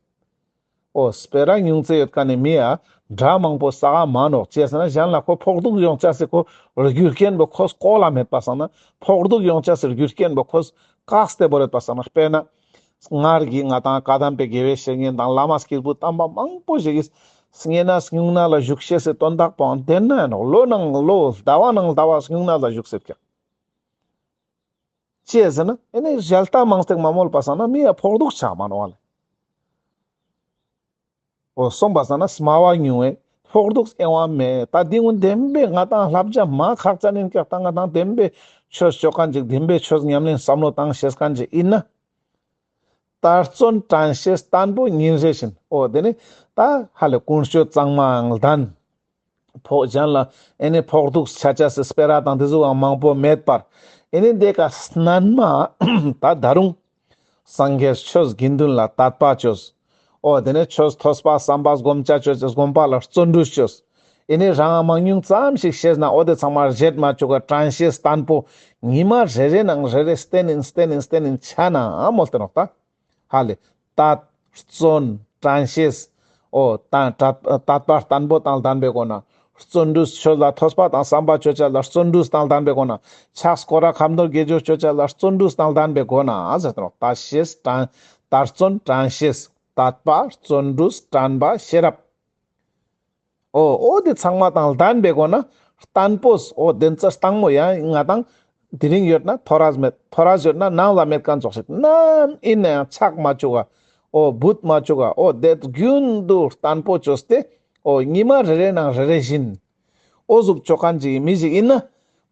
འོ་སྤེ་ར་ཉུང་ཙེ་ཡོད་མཁན་ནི་མི་ཡ་དགྲ་མང་པོ་ས་ག་མ་ནོག་ཅི་ཟེར་ན་གཞན་ལ་ཁོ་ཕོག་ཐུག་ཡོང་ཅེས་སི་ཁོ་རྒྱུ་རྐྱེན་པོ་ཁོ་སྐོལ་ལ་མེད་པ་སང་ན་ཕོག་ཐུག་ཡོང་ཅེས་སི་རྒྱུ་རྐྱེན་པོ་ཁོ་བཀག་སྟེ་བོར་ཡོད་པ་སང་ན་དཔེར་ན། སྔར་གྱི་ང་ཏང་བཀའ་གདམས་པའི་དགེ་བའི་བཤེས་གཉེན་དང་བླ་མ་སྐྱེས་བུ་དམ་པ་མང་པོ་ཞིག་གིས་བསྙེན་གནས་སྨྱུང་གནས་ལ་བཞུགས་ཤེས་སི་དོན་དག་པོའང་དེ་ན་ཡིན་ནོག། ལོ་ནང་ལོ་ཟླ་བ་ནང་ཟླ་བ་སྨྱུང་གནས་ལ་བཞུགས་སེ་ཀྱག། ཅི་ཟེར་ན་ཨེ་ནི་ཞལ་ལྟ་མང་སྟེ་མ་མོལ་པ་སང་ན་མི་ཡ་ཕོག་ཐུག་ཆ་མ་ནོག་ལེ། འོ་སོང་པ་སང་ན་སྨྲ་བ་ཉུང་བས་ཕོག་ཐུག་གཡེང་བ་མེད། ད་འདི་ཀུན་བདེན་པའི་ང་ཏང་བསླབ་བྱ་མ་ཁག་ཅན་ཡིན་ཀྱག། ད་ང་ཏང་བདེན་པའི་ཆོས་ཅོ་མཁན་ཅིག་བདེན་པའི་ཆོས་ཉམས་ལེན་བསམ་བློ་བཏང་ཤེས་མཁན་ཅིག་ཡིན་ན། ལྟར་བརྩོན་དྲན་ཤེས་བརྟན་པོ་ཉིན་རེ་བཞིན། འོ་དེ་ནི་ད་ཧ་ལས་ཀུན་སྤྱོད་གཙང་མའང་ལྡན། ཕོག་གཞན་ལ་ཨེ་ནི་ཕོག་ཐུག་ཆ་ཆ་སི་སྤེ་ར་དང་དེ་ཟུག་མང་པོ་མེད་པར། ཨེ་ནི་དེ་ཀ་སྣན་མ་ད་ད་རུང་སངས་རྒྱས་ཆོས་དགེ་འདུན་ལ་དད་པ་ཅོས། འོ་དེ་ནས་ཆོས་ཐོས་པ་བསམ་པ་སྒོམ་ཆ་ཅོས་ཅེས་སྒོམ་པ་ལ་བརྩོན་འགྲུས་ཅོས། ཨེ་ནི་རང་ང་མང་ཉུང་ཙམ་ཞིག་ཤེས་ན་འོ་དེ་ཚང་མ་བརྗེད་མ་བཅུག་ག་དྲན་ཤེས་བརྟན་པོ་ཉི་མ་རེ་རེ་ནང་རེ་རེ་བསྟེན་ཡིན་བསྟེན་ཡིན་བསྟེན་ཡིན་ཆ་ན་མོལ་ཏེ་ནོག་ད། ཧ་ལས་དད་བརྩོན་དྲན་ཤེས། འོ་ད་དད་དད་པ་བརྟན་པོ་དང་ལྡན་པའི་སྒོ་ན། བརྩོན་འགྲུས་ཆོས་ལ་ཐོས་པ་དང་བསམ་པ་ཅོ་ཆ་ལ་བརྩོན་འགྲུས་དང་ལྡན་པའི་སྒོ་ན། ཕྱག་སྐོར་ར་ཁ་འདོན་དགེ་སྦྱོར་ཅོ་ཆ་ལ་བརྩོན་འགྲུས་དང་ལྡན་པའི་སྒོ་ན་ཟེར་ཏེ་ནོག། དད་ཤེས་དྲན་དད་བརྩོན་དྲན་ཤེས་དད་པ་བརྩོན་འགྲུས་དྲན་པ་ཤེས་རབ། འོ་འོ་དེ་ཚང་མ་དང་ལྡན་པའི་སྒོ་ན་བརྟན་པོས། འོ་དེ་ཚོ་བརྟན་མོ་ཡང་ང་ཏང་དེ་རིང་ཡོད་ན་ཐོ་རས་མེད། ཐོ་རས་ཡོད་ན་ནང་ལ་མེད་མཁན་ཙོགས་ཤིག་ནམ་ཡིན་ན་ཡང་ཆག་མ་བཅུག་ག། འོ་བུད་མ་བཅུག་ག། འོ་དེ་རྒྱུན་དུ་བརྟན་པོ་ཅོས་ཏེ། འོ་ཉི་མ་རེ་རེ་ནང་རེ་རེ་བཞིན། འོ་ཟུག་ཅོ་མཁན་ཅིག་མི་ཞིག་ཡིན་ན།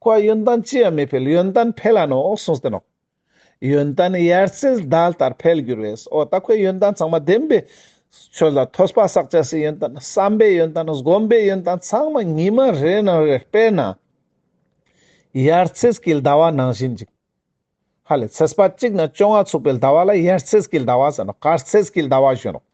ཁོ་ཡོན་ཏན་ཅི་ཡང་མི་འཕེལ། ཡོན་ཏན་འཕེལ་ལ་ནོག་གསུངས་ཏེ་ནོག། ཡོན་ཏན་ཡར་ཚེས་ཟླ་ལྟར་འཕེལ་འགྱུར་བས། འོ་ད་ཁོའི་ཡོན་ཏན་ཚང་མ་བདེན་པའི་ཆོས་ལ་ཐོས་པ་བསགས་ཅེས་སི་ཡོན་ཏན། བསམ་པའི་ཡོན་ཏན། སྒོམ་པའི་ཡོན་ཏན་ཚང་མ་ཉི་མ་རེ་ནང་རེ། དཔེར་ན་ཡར་ཚེས་ཀྱི་ཟླ་བ་ནང་བཞིན་ཅིག། ཧ་ལས་ཚེས་པ་གཅིག་ནས་བཅོ་ལྔ་ཚུགས་པའི་ཟླ་བ་ལ་ཡར་ཚེས་ཀྱི་ཟླ་བ་ཟེར་ནོག། དཀར་ཚེས་ཀྱི་ཟླ་བ་ཞུ་ནོག།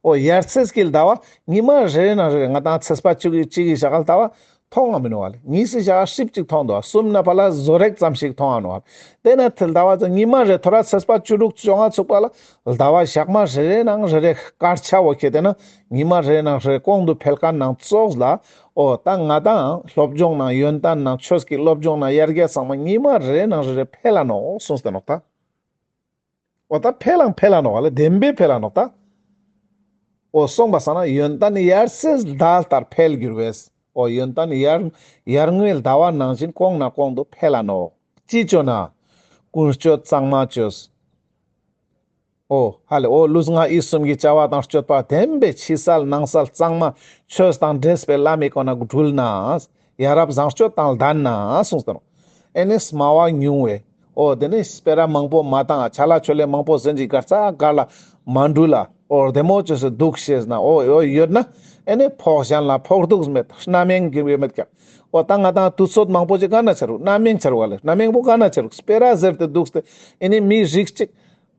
འོ་ཡར་ཚེས་ཀྱི་ཟླ་བ་ཉི་མ་རེ་ནང་རེ་ང་ཏང་ཚེས་པ་གཅིག་གི་གཅིག་གི་ཞག་ལ་ཟླ་བ་མཐོང་ང་མི་ནོག་ལེ། གཉིས་སི་ཞག་ཧྲིབ་ཅིག་མཐོང་འདུག། གསུམ་ན་ཕར་ལ་ཟོ་རེག་ཙམ་ཞིག་མཐོང་ང་ནོག། དེ་ན་ཐལ་ཟླ་བ་ཉི་མ་རེ་ཐོ་རས་ཚེས་པ་བཅུ་དྲུག་བཅོ་ལྔ་ཚུགས་པ་ལ་ཟླ་བ་ཞག་མ་རེ་རེ་ནང་རེ་རེ་དཀར་ཆ་བོ་ཁྱེར་ཏེ་ན་ཉི་མ་རེ་ནང་རེ་གོང་དུ་འཕེལ་མཁན་ནང་ཙོགས་ལ། འོ་ད་ང་ཏང་སློབ་སྦྱོང་ནང་ཡོན་ཏན་ནང་ཆོས་ཀྱི་སློབ་སྦྱོང་ནང་ཡར་རྒྱས་ཚང་མ་ཉི་མ་རེ་ནང་རེ་རེ་འཕེལ་ལ་ནོག་གསུངས་ཏེ་ནོག་ད། འོ་ད་འཕེལ་ལང་འཕེལ་ལ་ནོག་ལེ། བདེན་པའི་འཕེལ་ལ་ནོག་ད། འོ་སོང་པ་སང་ན་ཡོན་ཏན་ཡར་ཚེས་ཟླ་ལྟར་འཕེལ་འགྱུར་བས། འོ་ཡོན་ཏན་ཡར་ཡར་ངོའི་ཟླ་བ་ནང་བཞིན་གོང་ནས་གོང་དུ་འཕེལ་ལ་ནོག། ཅི་ཅོ་ན། ཀུན་སྤྱོད་གཙང་མ་ཅོས། འོ་ཧ་ལས་འོ་ལུས་ངག་ཡིད་གསུམ་གྱི་བྱ་བ་དང་སྤྱོད་པ་བདེན་པའི་ཕྱི་གསལ་ནང་གསལ་གཙང་མ་ཆོས་དང་འདྲེས་པའི་ལམ་མི་ཀོ་ན་འགྲུལ་ན། ཡ་རབས་བཟང་སྤྱོད་དང་ལྡན་ན་གསུངས་ཏེ་ནོག། ཨེ་ནི་སྨྲ་བ་ཉུང་བས། འོ་དེ་ནི་སྤེ་ར་མང་པོ་མ་བཏང་། ཆ་ལ་ཆོ་ལེ་མང་པོ་ཟེན་ཅིག་གར་ས་གར་ལ་མ་འགྲུལ་ལ། འོ་བདེ་མོ་ཅོས་སེ་འདུག་ཤེས་ན། འོ་འོ་ཡོད་ན་ཨེ་ནི་ཕོག་གཞན་ལ་ཕོག་ཐུག་མེད། རྣམ་གཡེང་གི་མེད་ཀྱག། འོ་ད་ང་ཏང་དུས་ཚོད་མང་པོ་ཅིག་ག་ན་ཆ་རུག། རྣམ་གཡེང་ཆ་རུག་ག་ལེ། རྣམ་གཡེང་པོ་ག་ན་ཆ་རུག། སྤེ་ར་ཟེར་ཏེ་འདུག་སྟེ་ཨེ་ནི་མི་རིགས་ཅིག་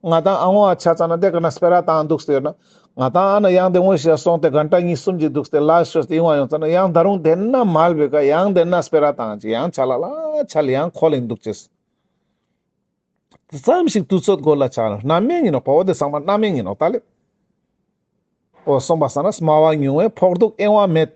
ང་ཏང་ཨ་ངོ་ཨ་ཆ་ཙ་ན་དེ་ཀ་ན་སྤེ་ར་བཏང་འདུག་སྟེ་ཡོད་ན། ང་ཏང་ཨ་ན་ཡང་དེ་ངོ་ཤེས་སོང་སྟེ་གན་ཊ་གཉིས་གསུམ་ཅིག་འདུག་སྟེ་ལ་ཤོས་ཏེ་ཡོང་བ་ཡོང་ཙ་ན་ཡང་ད་རུང་དེ་ན་མལ་བེ་ཀ་ཡང་དེ་ན་སྤེ་ར་བཏང་ཅིག་ཡང་ཆ་ལ་ལ་ཆ་ལ་ཡང་ཁོལ་ཡིན་འདུག་ཅེས། ཙམ་ཞིག་དུས་ཚོད་འགོར་ལ་ཆ་ན་རྣམ་གཡེང་ཡིན་ནོག་པ། འོ་དེ་ཚང་མ་རྣམ་གཡེང་ཡིན་ནོག་ད་ལེ། འོ་སོང་པ་སང་ན་སྨྲ་བ་ཉུང་བས་ཕོག་ཐུག་གཡེང་བ་མེད།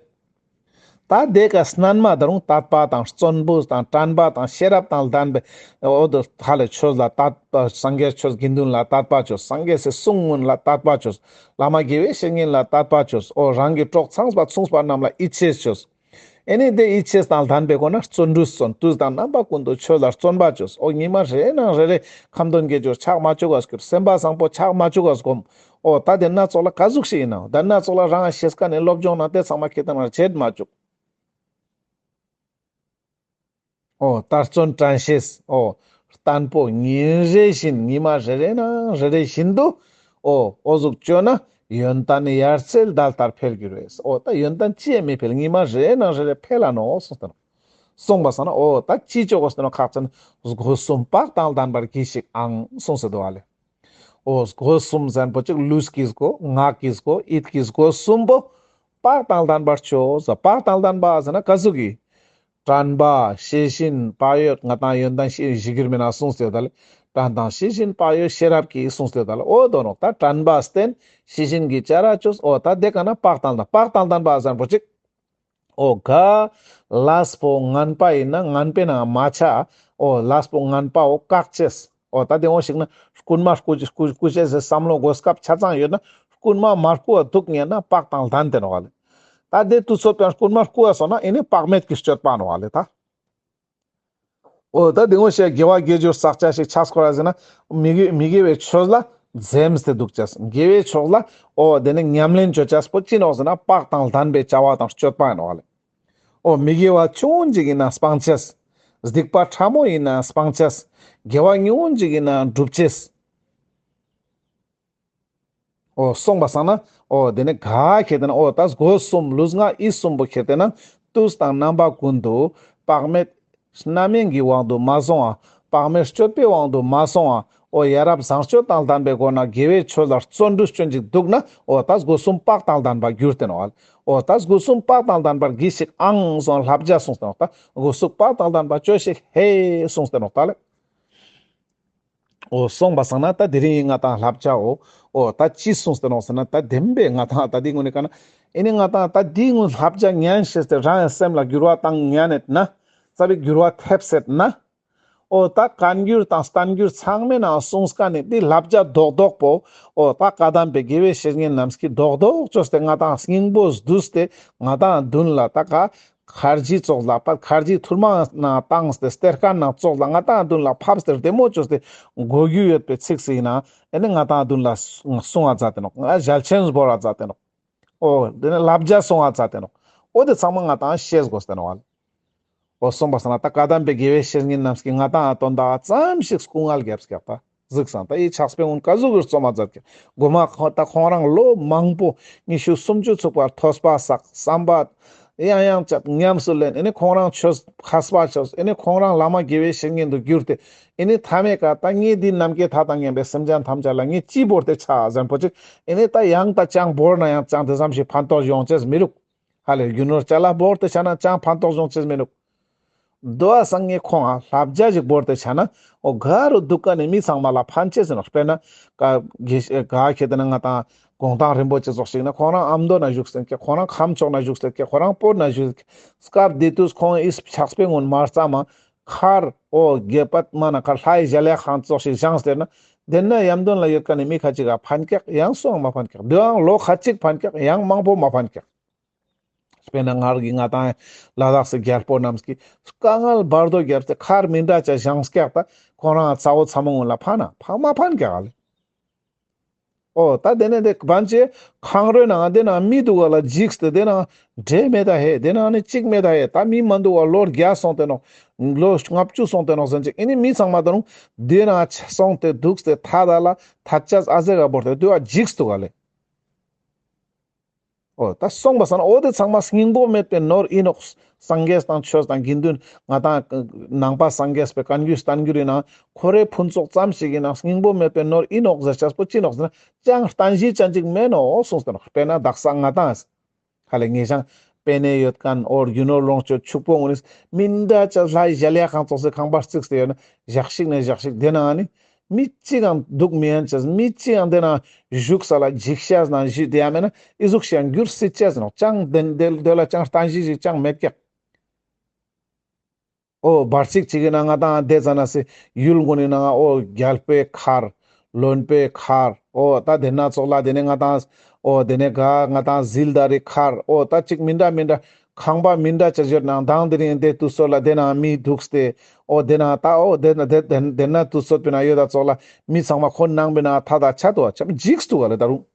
ད་དེ་ཀ་སྣན་མ་ད་རུང་དད་པ་དང་བརྩོན་འགྲུས་དང་དྲན་པ་དང་ཤེས་རབ་དང་ལྡན་པའི། འོ་དེ་ཧ་ལས་ཆོས་ལ་དད་པ། སངས་རྒྱས་ཆོས་དགེ་འདུན་ལ་དད་པ་ཅོས། སངས་རྒྱས་སི་གསུང་ངུན་ལ་དད་པ་ཅོས། བླ་མ་དགེ་བའི་བཤེས་གཉེན་ལ་དད་པ་ཅོས། འོ་རང་གི་གྲོགས་ཚངས་པ་མཚུངས་པ་རྣམས་ལ་ཡིད་ཆེས་ཅོས། ཨེ་ནི་དེ་ཡིད་ཆེས་དང་ལྡན་པའི་སྒོ་ན་བརྩོན་འགྲུས་བརྩོན། དུས་དང་རྣམ་པ་ཀུན་ཏུ་ཆོས་ལ་བརྩོན་པ་ཅོས། འོ་ཉི་མ་རེ་ནང་རེ་རེ་ཁ་འདོན་དགེ་སྦྱོར་ཆག་མ་བཅུག་ག་སྐྱུར། སེམས་པ་བཟང་པོ་ཆག་མ་བཅུག་ག་སྒོམ། འོ་ད་དེ་ན་ཙོགས་ལ་ག་ཟུག་ཞིག་ཡིན་ནའང་དེ་ན་ཙོགས་ལ་རང་ང་ཤེས་ཀ་ནས་སློབ་སྦྱོང་ནང་དེ་ཚང་མ་ཁེ་ཏང་ན་བརྗེད་མ་བཅུག། འོ་དད་བརྩོན་དྲན་ཤེས། འོ་བརྟན་པོ་ཉིན་རེ་བཞིན་ཉི་མ་རེ་རེ་ནང་རེ་རེ་བཞིན་དུ། འོ་འོ་ཟུག་ཅོས་ན་ཡོན་ཏན་ཡར་ཚེས་ཟླ་ལྟར་འཕེལ་འགྱུར་བས། འོ་ད་ཡོན་ཏན་ཅི་ཡང་མི་འཕེལ། ཉི་མ་རེ་ནང་རེ་རེ་འཕེལ་ལ་ནོག་གསུངས་ཏེ་ནོག། གསུངས་པ་སང་ན་འོ་ད་ཅི་ཅོ་དགོས་ཏེ་ནོག་ཁག་ཅན། སྒོ་གསུམ་བག་དང་ལྡན་པར་གྱིས་ཤིག་ཨང་གསུངས་ཏེ་འདུག་ཨ་ལེ། འོ་སྒོ་གསུམ་ཟེར་ན་པོ་ཅིག་ལུས་ཀྱི་སྒོ། ངག་གི་སྒོ། ཡིད་ཀྱི་སྒོ་གསུམ་པོ་བག་དང་ལྡན་པར་ཅོས། བག་དང་ལྡན་པ་ཟེར་ན་ག་ཟུག་གི། དྲན་པ། ཤེས་བཞིན་བག་ཡོད། ང་ཏང་ཡོན་ཏན་ཤེས་བཞིན་གྱུར་མིན་ན་གསུངས་ཏེ་ཡོད་ད་ལེ། དྲན་དང་ཤེས་བཞིན་བག་ཡོད་ཤེས་རབ་ཀྱིས་གསུངས་ཏེ་ཡོད་ད་ལེ། འོ་དོ་ནོག་ད་དྲན་པ་བསྟེན། ཤེས་བཞིན་གྱིས་བྱ་ར་ཅོས། འོ་ད་དེ་ཀ་ན་བག་དང་ལྡན། བག་དང་ལྡན་པ་ཟེར་ན་པོ་ཅིག། འོ་ག་ལས་པོ་ངན་པ་ཡིན་ན་ངན་པའི་ནང་མ་ཆ། འོ་ལས་པོ་ངན་པ་འོ་བཀག་ཅེས། འོ་ད་དེ་འོ་ཞིག་ན་རྐུན་མ་རྐུ་རྐུ་རྐུ་ཅེས་སི་བསམ་བློ་གོ་སྐབས་ཆ་ཚང་ཡོད་ན་རྐུན་མ་མ་རྐུ་བ་འདུག་ཉན་ན་བག་དང་ལྡན་ཏེ་ནོག་ལེ། ད་དེ་དུས་ཚོད་པའི་རྐུན་མ་རྐུ་བ་སོང་ན་ཨེ་ནི་བག་མེད་ཀྱི་སྤྱོད་པ་ནོག་ལེ་ད། འོ་ད་དེ་ངོ་ཤེས་དགེ་བ་དགེ་སྦྱོར་བསགས་ཅེས་ཤིག་ཆགས་ཁོ་ར་ཟེར་ན། མི་དགེ་མི་དགེ་བའི་ཆོས་ལ་འཛེམས་ཏེ་འདུག་ཅེས། དགེ་བའི་ཕྱོགས་ལ་འོ་དེ་ནི་ཉམས་ལེན་ཅོ་ཅེས་པོ་ཅི་ནོག་ཟེར་ན། བག་དང་ལྡན་པའི་བྱ་བ་དང་སྤྱོད་པ་ཡིན་ནོག་ལེ། འོ་མི་དགེ་བ་ཆུང་ངུན་ཅིག་ཡིན་ན་སྤང་ཅེས། སྡིག་པ་ཕྲ་མོ་ཡིན་ན་སྤང་ཅེས། དགེ་བ་ཉུང་ངུན་ཅིག་ཡིན་ན་སྒྲུབ་ཅེས། འོ་སོང་པ་སང་ན། འོ་དེ་ནི་ག་ཁྱེར་ཏེ་ན། འོ་ད་སྒོ་གསུམ་ལུས་ངག་ཡིད་གསུམ་པོ་ཁྱེར་ཏེ་ན། དུས་དང་རྣམ་པ་ཀུན་ཏུ་བག་མེད་རྣམ་གཡེང་གི་དབང་དུ་མ་སོང་བ། བག་མེད་སྤྱོད་པའི་དབང་དུ་མ་སོང་བ། འོ་ཡ་རབས་བཟང་སྤྱོད་དང་ལྡན་པའི་སྒོ་ནས་དགེ་བའི་ཆོས་ལ་བརྩོན་འགྲུས་ཅོ་ཅིག་འདུག་ན། འོ་ད་སྒོ་གསུམ་བག་དང་ལྡན་པ་གྱུར་ཏེ་ནོག་ལེ། འོ་ད་སྒོ་གསུམ་བག་དང་ལྡན་པར་གྱིས་ཤིག་ཨང་གསུངས་བསླབ་བྱ་གསུངས་ཏེ་ནོག། ད་སྒོ་གསུམ་བག་དང་ལྡན་པ་ཅོས་ཤིག་ཧེ་གསུངས་ཏེ་ནོག་ད་ལེ། འོ་སོང་པ་སང་ན་ད་དེ་རིང་ང་ཏང་བསླབ་བྱའོ། འོ་ད་ཅི་གསུངས་ཏེ་ནོག་ཟེར་ན། ད་བདེན་པའི་ང་ཏང་ད་དེ་ངུན་ནི་ཀ་ན། ཨེ་ནི་ང་ཏང་ད་དེ་ངུན་བསླབ་བྱ་ཉན་ཤེས་ཏེ་རང་ཡང་སེམས་ལ་འགྱུར་བ་བཏང་ཉན་ནེད་ན། རྩ་བའི་འགྱུར་བ་ཐེབས་སེད་ན། འོ་ད་བཀའ་འགྱུར་དང་བསྟན་འགྱུར་ཚང་མའི་ནང་གསུངས་ཀ་ནི་དེ་བསླབ་བྱ་རྡོག་རྡོག་པོ། འོ་ད་བཀའ་གདམས་པའི་དགེ་བའི་བཤེས་གཉེན་རྣམས་ཀྱིས་རྡོག་རྡོག་ཅོས་ཏེ་ང་ཏང་སྙིང་པོ་བསྡུས་ཏེ་ང་ཏང་མདུན་ལ་ད་ག་ཁར་ཇི་ཙོགས་ལ་ཕར་ཁར་ཇི་ཐུར་མ་ནང་བཏང་སྟེ་གཏེར་ཁ་ནང་ཙོགས་ལ་ང་ཏང་མདུན་ལ་ཕབས་ཏེ་བདེ་མོ་ཅོས་ཏེ་གོ་རྒྱུ་ཡོད་པའི་ཚིག་ཟེར་ན། ཨེ་ནི་ང་ཏང་མདུན་ལ་གསུང་བ་མཛད་དེ་ནོག། ང་ཞལ་ཆེམས་བོར་བ་མཛད་དེ་ནོག། འོ་དེ་ནི་བསླབ་བྱ་གསུང་བ་མཛད་དེ་ནོག། འོ་དེ་ཚང་མ་ང་ཏང་ཤེས་དགོས་ཏེ་ནོག་ལེ། འོ་སོང་པ་སང་ན་ད་བཀའ་གདམས་པའི་དགེ་བའི་བཤེས་གཉེན་རྣམས་ཀྱིས་ང་ཏང་དོན་དག་ཙམ་ཞིག་སྐུ་ངལ་རྒྱབ་ཀྱག་ད། གཟིགས་སང་ད་འི་ཕྱག་དཔེ་ངུན་ཀ་ཟུག་གི་རྩོམ་མ་མཛད་ཀྱག། གོ་མ་ཁོ་ད་ཁོང་རང་ལོ་མང་པོ་ཉི་ཤུ་སུམ་ཅུ་ཚུགས་པར་ཐོས་པ་བསགས། བསམ་པ་ཡང་ཡང་བཅད། ཉམས་སུ་ལེན། ཨེ་ནི་ཁོང་རང་ཆོས་མཁས་པ་ཆོས། ཨེ་ནི་ཁོང་རང་བླ་མ་དགེ་བའི་བཤེས་གཉེན་དུ་གྱུར་ཏེ། ཨེ་ནི་མཐའ་མའི་ཀ་ད་ངས་འདི་ནམ་མཁའི་མཐའ་དང་མཉམ་པའི་སེམས་ཅན་ཐམས་ཅད་ལ་ངས་ཅི་བོར་ཏེ་ཆ་ཟེར་པོ་ཅིག། ཨེ་ནི་ད་ཡང་ད་ཅང་བོར་ན་ཡང་ཅང་དེ་ཙམ་ཞིག་ཕན་ཐོགས་ཡོང་ཅེས་མི་རུག། ཧ་ལས་རྒྱུ་ནོར་ཅ་ལག་བོར་ཏེ་ཆ་ན་ཅང་ཕན་ཐོགས་ཡོང་ཅེས་མི་རུག། དོ་བ་སང་ངས་ཁོང་ང་བསླབ་བྱ་ཞིག་བོར་ཏེ་ཆ་ན། འོ་ག་རུ་འདུག་ག་ནི་མི་ཚང་མ་ལ་ཕན་ཅེས་ཟེར་ནོག། དཔེར་ན་ག་གེ་ག་ཁྱེར་ཏེ་ན་ང་ཏང་གུང་ཐང་རིན་པོ་ཆེ་ཙོགས་ཤིག་ན། ཁོང་རང་ཨ་མདོ་ན་བཞུགས་སེ་ཀྱག། ཁོང་རང་ཁམས་ཕྱོགས་ན་བཞུགས་སེ་ཀྱག། ཁོང་རང་བོད་ན་བཞུགས་སེ་ཀྱག། སྐབས་དེ་དུས་ཁོང་ངི་ཕྱག་དཔེ་ངུན་མ་རྩ་མ་མཁར། འོ་དགེ་བ་མ་ན་མཁར་ལྷའི་གཞལ་ཡས་ཁང་ཙོགས་ཤིག་བཞེངས་ཏེ་ན། དེ་ན་ཡམ་དོན་ལ་ཡོད་ཀ་ནི་མི་ཁ་ཅིག་ག་ཕན་ཀྱག། ཡང་སུའང་མ་ཕན་ཀྱག། དེའང་ལོ་ཁ་ཅིག་ཕན་ཀྱག། ཡང་མང་པོ་མ་ཕན་ཀྱག། དཔེར་ན་སྔར་གྱི་ང་ཏང་ལ་དྭགས་སི་རྒྱལ་པོ་རྣམས་ཀྱིས་དཀའ་ངལ་བར་དོ་བརྒྱབ་སྟེ་མཁར་མི་འདྲ་ཅིག་བཞེངས་ཀྱག། ད་ཁོང་རང་ཚ་བོ་ཚ་མོ་ངུན་ལ་ཕན་ན་ཕན་མ་ཕན་ཀྱག་ལེ། འོ་ད་དེ་ནས་དེ་བན་ཆེ་ཁང་རོའི་ནང་དེ་ནང་མི་འདུག་ག་ལ་འཇིགས་ཏེ་དེ་ནང་འདྲེ་མེད་ད་ཧེ། དེ་ནང་ནི་གཅིག་མེད་ད་ཧེ། ད་མི་མ་འདུག་ག་ལོ་བརྒྱ་སོང་སྟེ་ནོག། ལོ་ལྔ་བཅུ་སོང་སྟེ་ནོག་ཟེར་ཅིག། ཨེ་ནི་མི་ཚང་མ་ད་རུང་དེ་ནང་སོང་སྟེ་འདུག་སྟེ་ཐ་ད་ལ་ཐ་ཆ་ཨ་ཟེ་ག་བོར་ཏེ་དུ་བ་འཇིགས་འདུག་ག་ལེ། འོ་ད་སོང་པ་སང་ན་འོ་དེ་ཚང་མ་སྙིང་པོ་མེད་པའི་ནོར་ཨིན་ནོག། སངས་རྒྱས་དང་ཆོས་དང་དགེ་འདུན། ང་ཏང་ནང་པ་སངས་རྒྱས་པའི་བཀའ་འགྱུར་བསྟན་འགྱུར་ཨིན་ན་ཁོ་རའི་ཕུན་ཚོགས་ཙམ་ཞིག་ཨིན་ན་སྙིང་པོ་མེད་པའི་ནོར་ཨིན་ནོག་ཟེར་ཅེས་པོ་ཅི་ནོག་ཟེར་ན། ཅང་རྟེན་གཞི་ཅན་ཅིག་མེད་ནོག་གསུངས་ཏེ་ནོག། དཔེར་ན་དག་ས་ང་ཏང་ཧ་ལས་ངེ་ཞང་པེ་ནེ་ཡོད་མཁན་འོ་རྒྱུ་ནོར་ལོངས་སྤྱོད་ཕྱུག་པོ་ངུན་ནི་མི་འདྲ་ཅིག་ལྷའི་གཞལ་ཡས་ཁང་ཙོགས་སི་ཁང་པ་བརྩིགས་ཏེ་ཡོད་ན་ཞག་ཞིག་ནས་ཞག་ཞིག་དེ་ནང་ནི་མི་གཅིག་ཡང་འདུག་མི་ཡན་ཅེས། མི་གཅིག་ཡང་དེ་ནང་བཞུགས་ས་ལ་འཇིགས་ཤེས་ནང་བཞུགས་དེ་ཡང་མེད་ན་ཨི་ཟུག་ཤིག་ཡང་འགྱུར་སྲིད་ཅེས་ནོག། ཅང་དེ་དེ་ལ་ཅང་རྟེན་གཞི་ཞིག་ཅང་མེད་ཀྱག། འོ་བར་ཅིག་ཅིག་གི་ནང་ང་ཏང་དེ་ཙ་ན་སི་ཡུལ་ངུན་ནི་ནང་འོ་རྒྱལ་པོའི་མཁར། བློན་པོའི་མཁར། འོ་ད་དེ་ན་ཙོགས་ལ་དེ་ནས་ང་ཏང་འོ་དེ་ནས་ག་ང་ཏང་ཟིལ་དར་རི་མཁར། འོ་ད་ཅིག་མི་འདྲ་མི་འདྲ་ཁང་པ་མི་འདྲ་ཅིག་ཡོད་ནང་དང་དེ་རིང་དེ་དུས་ཚོད་ལ་དེ་ནང་མི་འདུག་སྟེ། འོ་དེ་ནང་ད་འོ་དེ་ན་དེ་དེ་དེ་ན་དུས་ཚོད་པའི་ནང་ཡོད་ད་ཙོགས་ལ་མི་ཚང་མ་ཁོ་ནང་པའི་ནང་ཐ་ད་ཆ་དུ་བ་ཆ་མི་འཇིགས་འདུག་ག་ལེ་ད་རུང་།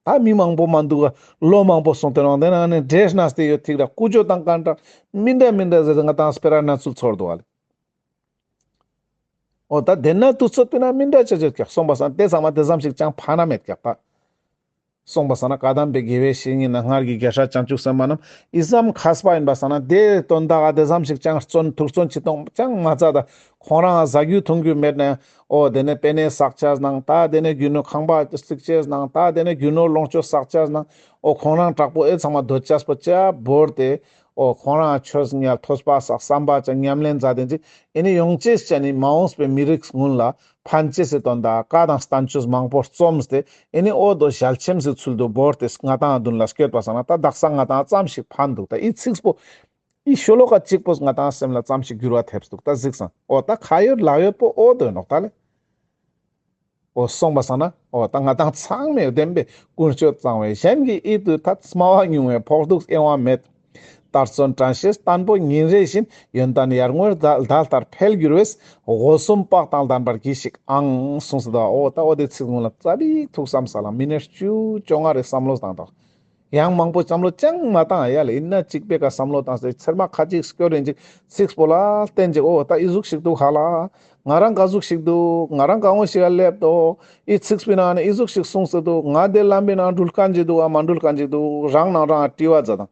ད་མི་མང་པོ་མ་འདུག་ག་ལོ་མང་པོ་སོང་སྟེ་ནང་དེ་ནང་ནས་འདྲེ་ནས་ཏེ་ཡོད་ཐིག་ར་ཀུ་ཅོ་དང་གང་འདྲ་མི་འདྲ་མི་འདྲ་ཟེར་ང་ཏང་སྤེ་ར་ན་ཚུལ་ཚོར་འདུག་ག་ལེ། འོ་ད་དེ་ན་དུས་ཚོད་པའི་ནང་མི་འདྲ་ཅིག་ཡོད་ཀྱག། སོང་པ་སང་དེ་ཚང་མ་དེ་ཙམ་ཞིག་ཅང་ཕན་ན་མེད་ཀྱག་ད། སོང་པ་སང་ན་བཀའ་གདམས་པའི་དགེ་བའི་བཤེས་གཉེན་ན་སྔར་གྱི་རྒྱལ་སྲས་བྱང་ཆུབ་སེམས་དཔའ་རྣམས་ཨི་ཙམ་མཁས་པ་ཡིན་པ་སང་ན་དེ་དོན་དག་ག་དེ་ཙམ་ཞིག་ཅང་བརྩོན་ཐུགས་བརྩོན་ཅི་གཏོང་ཅང་མ་མཛད་ད། ཁོང་རང་ཟ་རྒྱུ་འཐུང་རྒྱུ་མེད་ན་འོ་དེ་ནས་པེ་ནེ་བསགས་ཅེས་ནང་ད་དེ་ནས་རྒྱུ་ནོར་ཁང་པ་བརྩིགས་ཅེས་ནང་ད་དེ་ནས་རྒྱུ་ནོར་ལོངས་སྤྱོད་བསགས་ཅེས་ནང་འོ་ཁོང་རང་དྲག་པོ་ཨེ་ཚང་མ་འདོད་ཅེས་པོ་ཅ་བོར་ཏེ། འོ་ཁོང་རང་ཆོས་ཉལ་ཐོས་པ་བསགས་བསམ་པ་ཅ་ཉམས་ལེན་མཛད་དེ་ཅིག་ཨེ་ནི་ཡོང་ཅེས་ཅ་ནི་མ་འོངས་པའི་མི་རིགས་སྔོན་ལ་ཕན་ཅེས་སི་དོན་དག་བཀའ་དང་བསྟན་བཅོས་མང་པོ་རྩོམས་ཏེ་ཨེ་ནི་འོ་དོ་ཞལ་ཆེམས་སི་ཚུལ་དུ་བོར་ཏེ་ང་ཏང་མདུན་ལ་སྐྱོད་པ་སང་ན་ད་དག་ས་ང་ཏང་ཙམ་ཞིག་ཕན་འདུག། ད་ཨི་ཚིགས་པོ་ཨི་ཤོ་ལོ་ཀ་གཅིག་པོས་ང་ཏང་སེམས་ལ་ཙམ་ཞིག་འགྱུར་བ་ཐེབས་འདུག། ད་གཟིགས་སང་འོ་ད་ཁ་ཡོད་ལག་ཡོད་པོ་འོ་དོ་ནོག་ད་ལེ། འོ་སོང་པ་སང་ན་འོ་ད་ང་ཏང་ཚང་མས་བདེན་པའི་ཀུན་སྤྱོད་གཙང་བའི་གཞན་གྱི་ཡིད་དུ་ཐད། སྨྲ་བ་ཉུང་བའི་ཕོག་ཐུག་གཡེང་བ་མེད། ལྟར་བརྩོན་དྲན་ཤེས་བརྟན་པོ་ཉིན་རེ་བཞིན། ཡོན་ཏན་ཡར་ངོའི་ཟླ་ཟླ་ལྟར་འཕེལ་འགྱུར་བས། སྒོ་གསུམ་བག་དང་ལྡན་པར་གྱིས་ཤིག་ཨང་། གསུངས་སོ། ད་འོ་ད་འོ་དེ་ཚིག་ཀུན་ལ་ཙ་པིག་ཐུགས་བསམ་ས་ལ་མི་ནེ་བཅུ་བཅོ་ལྔ་རེ་བསམ་བློ་བཏང་དང་། ཡང་མང་པོ་བསམ་བློ་ཅང་མ་བཏང་ཡ་ལེ། ཡིན་ན་གཅིག་པའི་ཀ་བསམ་བློ་བཏང་སྟེ་ཚེར་མ་ཁ་ཅིག་སྐྱོར་རིན་ཅིག་ཚིག་པོ་ལ་བརྟེན་ཅིག་འོ་ད་ཨི་ཟུག་ཞིག་འདུག་ཧ་ལ། ང་རང་ག་ཟུག་ཞིག་འདུག་ང་རང་ག་འོ་ཞིག་ག་སླེབས་འདུག་ཨི་ཚིག་པའི་ནང་ནས་ཨི་ཟུག་ཞིག་གསུངས་སེ་འདུག་ང་དེ་ལམ་པའི་ནང་འགྲུལ་མཁན་ཅིག་འདུག་ཨ་མ་འགྲུལ་མཁན་ཅིག་འདུག་རང་ནང་རང་དྲི་བ་མཛད་དང་།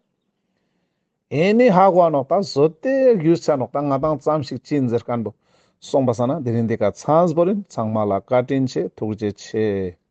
ཨེ་ནི་ཧ་གོ་ནོག་ད་བཟོ་དེ་རྒྱུས་ཆ་ནོག་ད་ང་དང་ཙམ་ཞིག་ཅི་ཟེར་མཁན་པོ། སོང་པ་ས་ན་དེ་རིང་འདི་ཀ་ཚང་བོ་རིན། ཚང་མ་ལ་བཀའ་དྲིན་ཆེ། ཐུགས་རྗེ་ཆེ།